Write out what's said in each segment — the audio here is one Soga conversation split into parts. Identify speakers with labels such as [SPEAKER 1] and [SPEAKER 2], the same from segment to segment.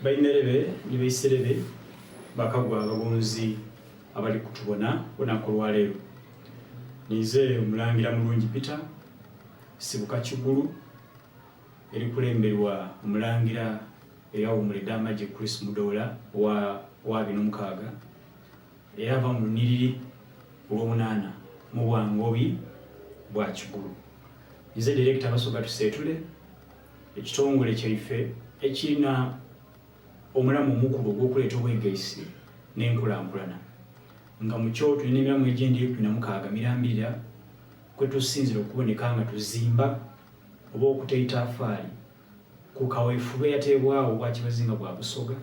[SPEAKER 1] Bainerebe ni baiserebe bakagwa abagonzi abali kutubona olunaku olwaleero. Ninze Omulangira Mulungi Peter Sibuka Kigulu erikulemberwa Omulangira eyawumula edh'amagye Chris Mudoola owa owa 26 era ava mu lunhiriri olw'omunaana mu bwangobi bwa Kigulu. Ninze Director Abasoga Tuseetule ekitongole kyaife ekirina omulamu omukulu ogw'okuleeta obwegaisi n'enkulankulana nga mukyo tulina emiramu egindi 16 mirambirira kwetusinzira okuboneka nga tuzimba oba okuta eitafaali ku kaweefube eyateebwawo obwakibazinga bwa Busoga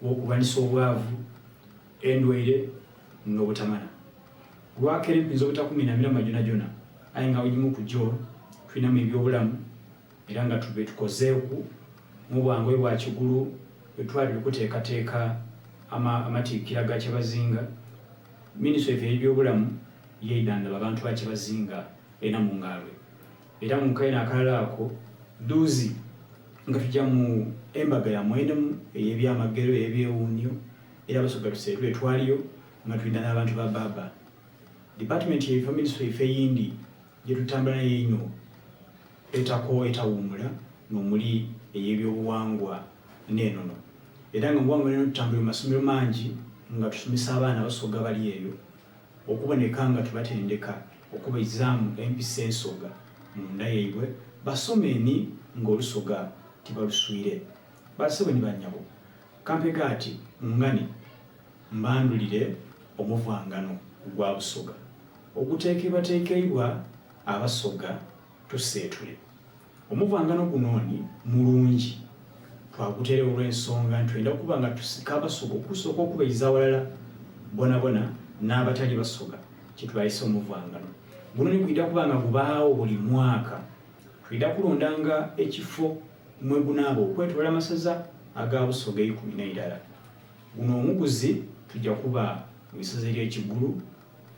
[SPEAKER 1] ow'okulwanisa obwavu, endwaire n'obutamana. Lwakere mpinza obutakumina mirama gyonagyona aye nga egimu ku gyo tulinamu ebyobulamu era nga tube tukozeeku mu bwangu bwa Kigulu bwe twali tuli kuteekateeka amatikkira ga Kyabazinga, minisitule yaife ey'ebyobulamu yeidhandhaba abantu ba Kyabazinga e Namungalwe. Era mu kaire akalala ako dhuuzi nga tuja mu embaga ya Mwenemu ey'ebyamagero ey'ebyewuunhio era Abasoga tuseetule twaliyo nga twidha n'abantu ba Bbaabba. Dipatimenti yaife minisitule yaife eyindi gye tutambula nayo einho etako etawuumula n'omuli ey'ebyobuwangwa n'enono. Era nga mu buwangwa n'enono tutambwire mu masomero mangi nga tusomesa abaana Abasoga abali eyo okuboneka nga tubatendeka okubaizaamu empisa ensoga munda yaibwe basome ni ng'Olusoga tibaluswire. Basebo ni banyabo, kampege ati mungane mbandhulire omuvangano gwa Busoga oguteekeibwateekeibwa Abasoga tuseetule. Omuvangano guno ni mulungi twaguteeregho olw'ensonga nti twenda kuba nga tusika Abasoga okusooka okubaiza aghalala bonabona n'abatali Basoga kye twayise omuvangano. Guno ni gwidha kuba nga gubaagho buli mwaka. Twidha kulondanga ekifo mwe gunaaba okwetoloola amasaza aga Busoga eikumi n'eirala. Guno omukuzi tuja kuba mu isaza ery'e Kigulu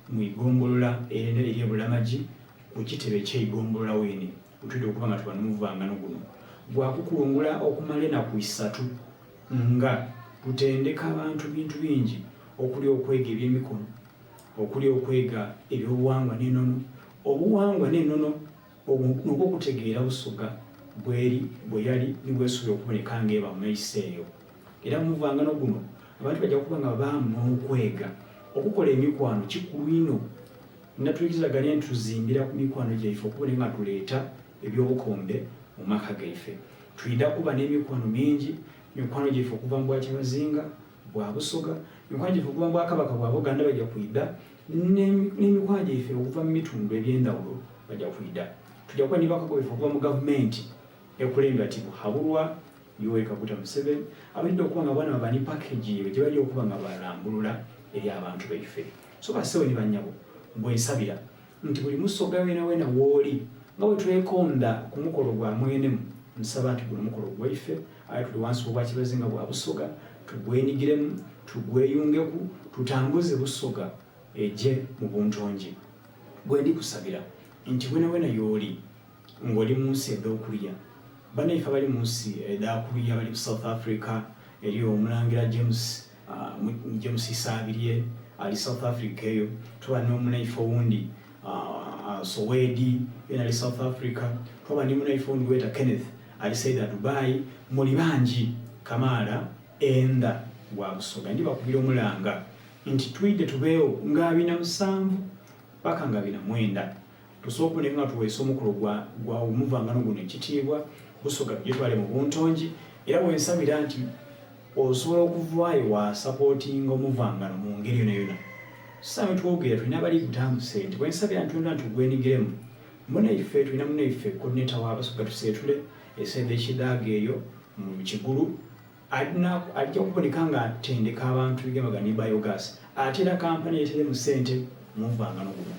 [SPEAKER 1] mu igombolola ery'e Bulamagi ku kitebe ky'eigombolola weene wetwidha okuba nga tuba n'omuvangano guno. Gwa kukulungula okumala enaku isatu nga tutendeka abantu bintu bingi okuli okwega eby'emikono, okuli okwega eby'obuwangwa n'enono. Obuwangwa n'enono n'okutegeera Busoga bweri, bweyali ni bwesuubira okuboneka nga eba mu maiso eyo. Era mu muvangano guno abantu baja kuba nga babaamu n'okwega. Okukola emikwano kikulu inho. Natwikizagania nti tuzimbira ku mikwano gyaife okuboneka nga tuleeta eby'obukombe mu maka gaife. Twidha kuba n'emikwano mingi, mikwano gyaife okuva mu Bwakyabazinga bwa Busoga, mikwano gyaife okuva mu Bwakabaka bwa Buganda baja kwidha, n'emikwano gyaife okuva mu bitundu eby'endhawulo baja kwidha. Tuja kuba ni bakago baife okuva mu gavumenti ekulembera ti Buhabulwa Yoweri Kaguta Museveni abaidha okuba nga bwana baba ni package yaibwe gyebaja okuba nga balambulula eri abantu baife. So basebo ni banyabo bwensabira nti buli musoga wena wena wooli nga bwetwekonda ku mukolo gwa mwenemu nsaba nti guno mukolo gwaife aye tuli wansi w'obwakibazinga bwa Busoga tugwenigiremu tugweyungeku tutambuze Busoga eje mu buntongi. Bwendi kusabira nti wena wena yooli ng'oli mu nsi edh'okuliya. Banaife abali mu nsi edha kuliya abali ku South Africa, eriyo Omulangira James, uh, James Isaabirye ali South Africa eyo. Tuba n'omunaife owundi uh, Sowedi yena ali South Africa. Twaba ni munaife owundi gweta Kenneth ali saida Dubai. Muli bangi kamaala enda gwa Busoga. Ndibakubira omulanga nti twidhe tubeewo nga 27 paka nga 49. Tusobola okuboneka nga tuweesa omukolo gwa gwa omuvangano guno ekitiibwa, Busoga tugitwale mu buntongi era wensabira nti osobola okuvaayo wasapootinga omuvangano mu ngeri yona yona. Saawa twogera tulina abali kutaamu sente wensabira nti twenda nti tugwenigiremu munaife tulina munaife coordinator wa Basoga tuseetule esente ekidaaga eyo mu Kigulu alina ajja kuboneka nga atendeka abantu ebigemagana ni biogas ate era kampani yeteremu sente muvangano guno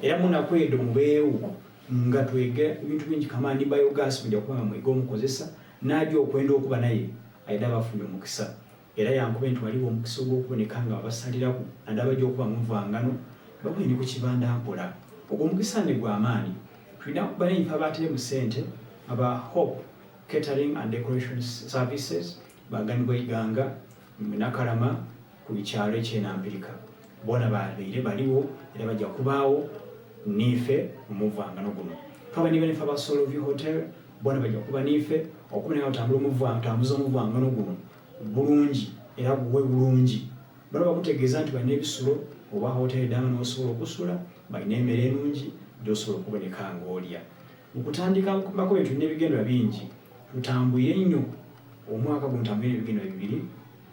[SPEAKER 1] era munaku edo mubeewo nga twega ebintu bingi kama ni biogas mujja kuba nga mwega omukozesa n'ajja okwenda okuba naye aida bafunye omukisa era yankuba nti waliwo omukisa ogw'okuboneka nga babasaliraku naddala bajja okuba muvangano babaine ku kibanda mpola ogwo omukisa ne gw'amaanyi tulina banaife abateremu sente aba Hope Catering and Decoration Services. Bagambibwa Iganga mu Nakalama ku kyalo eky'e Nampirika. Boona babaire baligho era baja kubaagho niife mu muvangano guno. Twaba ni banaife aba Soloview Hotel, boona baja kuba niife okubona nga tutambuza omuvangano guno bulungi era guwe bulungi. Bona bakutegeeza nti balina ebisulo oba hoteri edhanga n'osobola okusula, balina emere enungi gy'osobola okuboneka ng'olya. Mu kutandika mbakobe tulina ebigendererwa bingi, tutambwire inho omwaka guno tutambwire ebigendererwa bibiri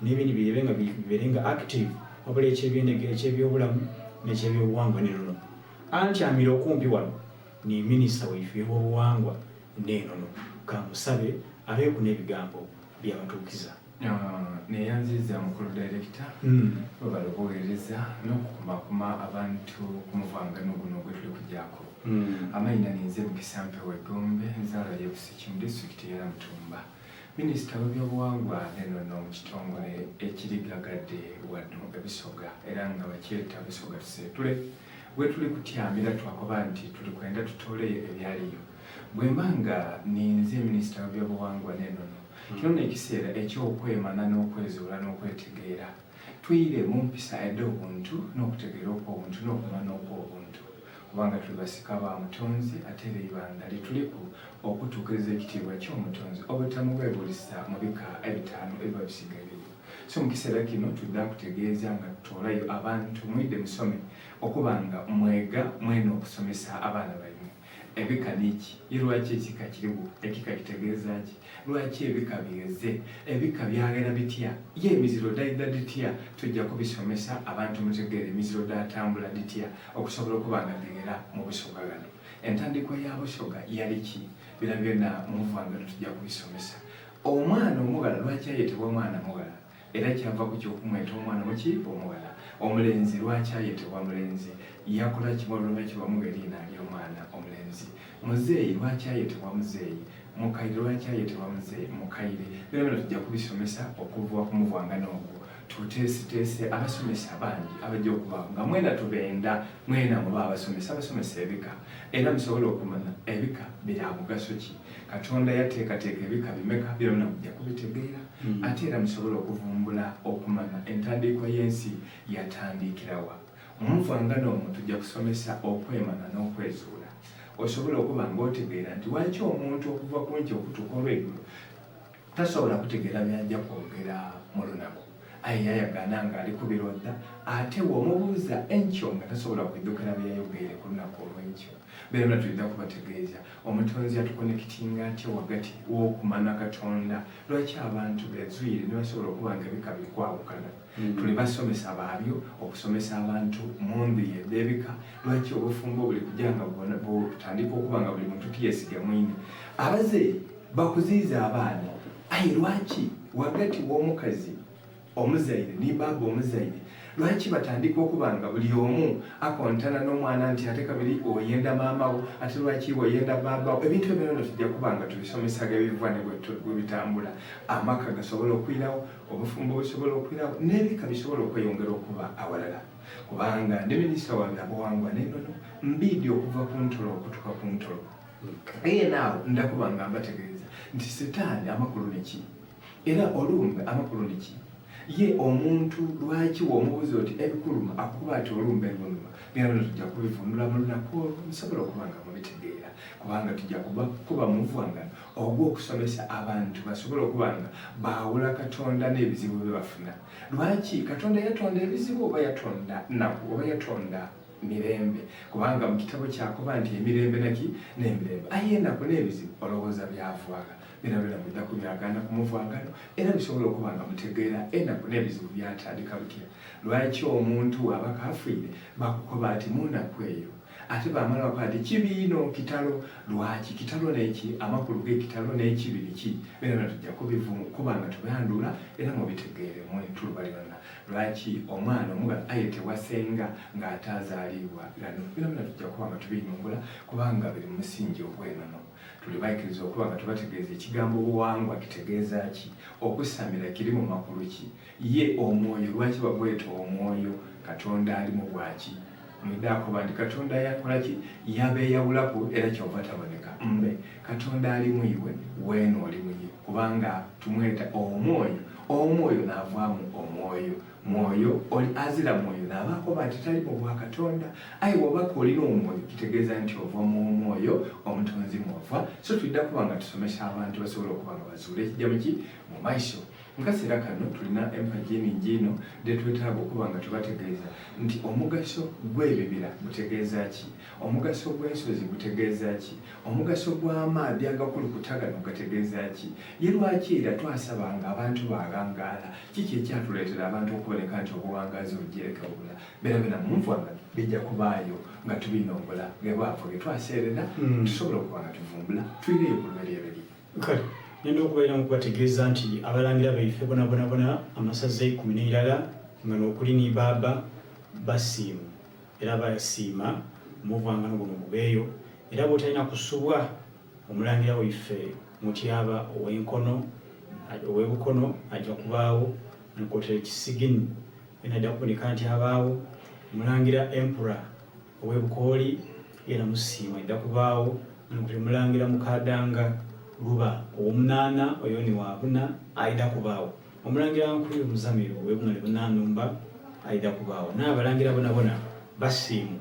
[SPEAKER 1] n'ebindi birebe nga bibeere nga active wabula eky'ebyendegere eky'ebyobulamu n'eky'ebyobuwangwa n'enono. Antyamire okumpi wano ni minisita waife ow'obuwangwa n'enono kamusabe abeeku n'ebigambo by'abatuukiza.
[SPEAKER 2] Neyanziza mukulu director webale obuwereza nokukumakuma abantu kumuvangano guno gwetuli kujako. Amaina ninze Mukisa Mpewo e Gombe nzaalwa ye Busiki mu disitulikiti ye Namutumba. Minisita w'ebyobuwangwa n'enono mu kitongole ekiri gagadde wano e Busoga era nga bakyeta Busoga Tuseetule wetuli kutyamira twakoba nti tuli kwenda tutooleyo ebyaliyo. Bwemba nga ninze minisita w'ebyobuwangwa n'enono kino n'ekiseera eky'okwemana n'okwezuula n'okwetegeera. Twire mu mpisa edh'obuntu n'okutegeera okw'obuntu n'okumanya okw'obuntu. Kubanga tuli basika ba Mutonzi, ate era eibandha lituliku okutuukiriza ekitiibwa ky'Omutonzi obutamuweebuulisa mu bika ebitaanu ebiba bisigaireyo. So mu kiseera kino twidha kutegeeza nga tutoolayo abantu mwidhe musome okuba nga mwega mwena okusomesa abaana baimwe. Ebika ni ki? Ye lwaki ekika kirigho? Ekika kitegeeza ki? Lwaki ebika bigheze? Ebika byaghera bitya? Ye emiziro dhaidha dhitya? Tujja kubisomesa abantu mutegeere emiziro dhatambula dhitya okusobola okuba nga dhighera mu Busoga ghano. Entandikwa ya Busoga yali ki? Byonabyona mu muvangano tujja kubisomesa. Omwana omughala lwaki ayetebwa mwana mughala? Era kyava ku ki okumweta omwana muki? Omughala. Omulenzi lwaki ayetebwa mulenzi? Yakola ki lwaki bamugha eriina ly'omwana omulenzi? Muzeeyi lwaki ayetebwa muzeeyi? Mukaire lwaki ayetebwa muzeeyi? Mukaire. Byona byona tujja kubisomesa okuva ku muvwangano ogwo. Tuteeseteese abasomesa bangi abajja okubaawo nga mwena tubenda mwena mube abasomesa abasomesa ebika era musobole okumanya ebika bya mugaso ki. Katonda yateekateeka ebika bimeka byona mujja kubitegeera mm. Ate era musobole okuvumbula okumanya entandiikwa y'ensi yatandiikira wa. Mu nvangano omwo tujja kusomesa okwemanya n'okwezuula. Osobola okuba ng'otegeera nti lwaki omuntu okuva ku nkya okutuuka olw'eggulo tasobola kutegeera by'ajja kwogera mu lunaku. Aye yayagaana ng'ali kubirodha ate bw'omubuuza enkyo nga tasobola kwidhukira bye yayogeire ku lunaku olw'enkyo. Byona twidha kubategeeza Omutonzi atukonekitinga atya wagati w'okumanya Katonda. Lwaki abantu bezwire ni basobola okuba nga ebika biri kwawukana? Mm. Tuli basomesa baabyo okusomesa abantu mu ndhu edh'ebika. Lwaki obufumbo buli kuja nga butandika okuba nga buli muntu tiyesiga mwine? Abazeeyi bakuziiza abaana, aye lwaki wagati w'omukazi omuzaire ni baaba omuzaire lwaki batandika okuba nga buli omu akontana n'omwana nti ate kabiri oyenda maama wo ate lwaki iwe oyenda baaba wo ebintu ebyo byona tujja kuba nga tubisomesaga ebiva ne bwe bitambula amaka gasobola okwirawo obufumbo busobola okwirawo n'ebika bisobola okweyongera okuba awalala kubanga ndi minisita wa byabuwangwa n'ennono mbiidi okuva ku ntolo okutuka ku ntolo eye naawo ndakuba nga mbategeeza nti sitaani amakulu niki Era olumbe amakulu ni ki? Ye omuntu lwaki w'omubuuza oti ebikuluma akukuba ati olumbe lunuma? Byona byona tujja kubivunula mu lunaku olwo musobole okuba nga mubitegeera kubanga tujja kuba kuba muvwangano ogw'okusomesa abantu basobole okuba nga baawula Katonda n'ebizibu bye bafuna. Lwaki Katonda yatonda ebizibu oba yatonda nnaku oba yatonda mirembe? Kubanga mu kitabo kyakoba nti emirembe naki n'emirembe. Aye enaku n'ebizibu olowooza byava gha? Byonabyoona mwidha kubyagaana ku muvaagano era musobola okuba nga mutegeera enaku n'ebizibu byatandika bitya. Lwaki omuntu bw'aba k'afiire bakukoba ati mu naku eyo? Ate baamala bakoba ati kibi inho, kitalo! Lwaki kitalo n'eki? Amakulu g'ekitalo n'ekibi biki? Byonabyoona tuja kuba nga tubyandhula era mubitegeere mwetuluba lyona. Lwaki omwana omughala ayetebwa senga ng'ate azaaliibwa ghano? Byonabyoona tuja kuba nga tubinhungula kubanga biri mu musingi ogw'enono. Tuli baikiriza okuba nga tubategeeza ekigambo obuwangwa kitegeeza ki, okusamira kirimu makulu ki, ye omwoyo lwaki bagweta omwoyo, Katonda alimu bwaki? Mwidha akoba nti Katonda yakola ki? Yabeeyawulaku era kyova taboneka. Mbe Katonda ali mu iwe, weena oli mu ye, kubanga tumweta omwoyo, omwoyo n'avaamu omwoyo. Mwoyo, oli azira mwoyo n'aba akoba nti tali mu bwa Katonda. Aye bw'oba k'olina omwoyo kitegeeza nti ova mu omwoyo omutonzi mw'ova. So twidha kuba nga tusomesa abantu basobole okuba nga bazuula ekija mu ki? Mu maiso. Mu kaseera kano tulina empagi eningi inho dhetwetaaga okuba nga tubategeeza nti omugaso gw'ebibira gutegeeza ki? Omugaso gw'ensozi gutegeeza ki? Omugaso gw'amaadhi agakulukuta gano gategeeza ki? Ye lwaki eira twasabanga abantu baaghangaala? Kiki ekyatuleetera abantu okuboneka nti obughangaazi bugyereke bubula? Byonabyona mu nvangano bija kubaayo nga tubinongola ghe bwava ghe twaseerera tusobole okuba nga tuvumbula twireyo ku luberyeberye.
[SPEAKER 1] Kale nenda okubairamu okubategeeza nti abalangira baife bonabonabona amasaza eikumi n'eirala nga n'okuli ni Baaba basiimu era basiima omuvangano guno gubeeyo era bw'otalina kusubwa omulangira waife Mutyaba ow'enkono ow'e Bukono aja kubaagho, Nkotere Kisigini yena aja kuboneka nti abaagho, Omulangira Empura ow'e Bukooli yena musiima aidha kubaagho, Nkotere Omulangira Mukaadanga Luba ow'omunaana oyo ni wa buna aidha kubaagho, Omulangira Nkuyu Muzamiru ow'e Bunale Bunanumba aidha kubaagho n'abalangira bonabona basiimu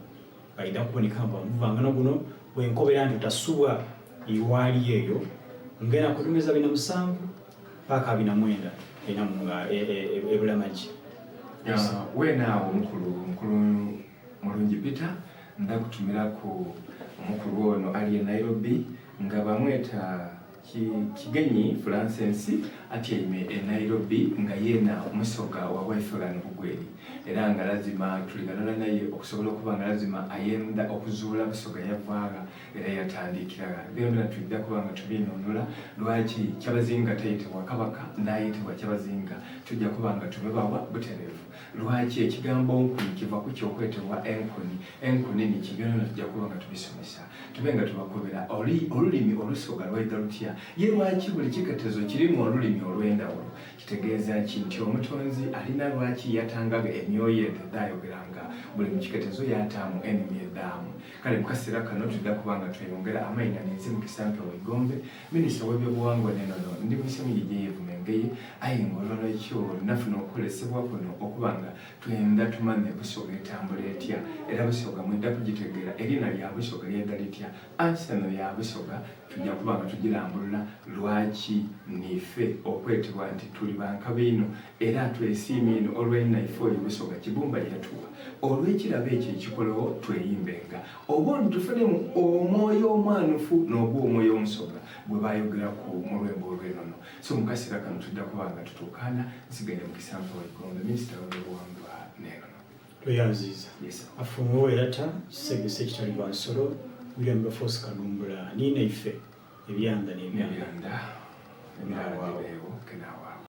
[SPEAKER 1] baidha kuboneka nga bamuvangano guno bwenkobera nti otasubwa iwaali eyo nga enaku dhimeza 47 paka 49 ena nga ebulamagi.
[SPEAKER 2] Weena awo omukulu mukulu Mulungi Peter ndakutumiraku omukulu ono ali e Nairobi nga bamweta Kigenyi Fulansensi atyaime e Nairobi nga yeena Musoga wa waife ghano Bugweri era nga lazima tuli ghalala naye okusobola okuba nga lazima ayenda okuzuula Busoga yava gha era yatandiikira gha. Byonabyona twidha kuba nga tubinunula. Lwaki Kyabazinga tayetebwa Kabaka n'ayetebwa Kyabazinga? Tuja kuba nga tubibawa butereevu. Lwaki ekigambo nkuni kiva ku ki okwetebwa enkuni? Enkuni ni ki? Byonabyona tuja kuba nga tubisomesa. Tube nga tubakobera olulimi Olusoga lwaidha lutya? Ye lwaki buli kiketezo kirimu olulimi olw'endhawulo? Kitegeeza ki nti Omutonzi alina lwaki yatangagho emyoyo edho edhaayogeranga buli mu kiketezo yaataamu enimi edhaamu? Kale mu kaseera kano twidha kuba nga tweyongera amaina ninze Mukisa Mpewo Igombe, Minisita ow'ebyobuwangwa n'enono. Ndi mwise muyigye yeevuma engeye aye nga olwalwekyo nafuna okwolesebwa kuno okuba nga Twendha tumanhe Busoga etambula etya era Busoga mwidha kugitegeera eriina lya Busoga lyaidha litya? Arsenal ya Busoga tuja kuba nga tugirambulula lwaki niife okwetebwa nti tuli ba nkabi inho era twesiima inho olw'inhaife oyo Busoga Kibumba yatuwa olw'ekirabo ekyo ekikologho tweyimbenga obundi tufunemu omwoyo omwanufu n'ogw'omwoyo omusoga gwe baayogeraku mu lwembo olw'enono. So mu kaseera kano tujja kuba nga tutuukaana. Nsigaire Mukisa Mpewo Igombe, Minisita w'ebyobuwangwa n'enono.
[SPEAKER 1] Tweyanziiza. Yes. Afungo werata kisegese ekitali gwa nsolo William Bafosi Kadumbula niina ife ebyanda n'ebyanda.
[SPEAKER 2] Ebyanda. Emirala gibeewo kenawaawo.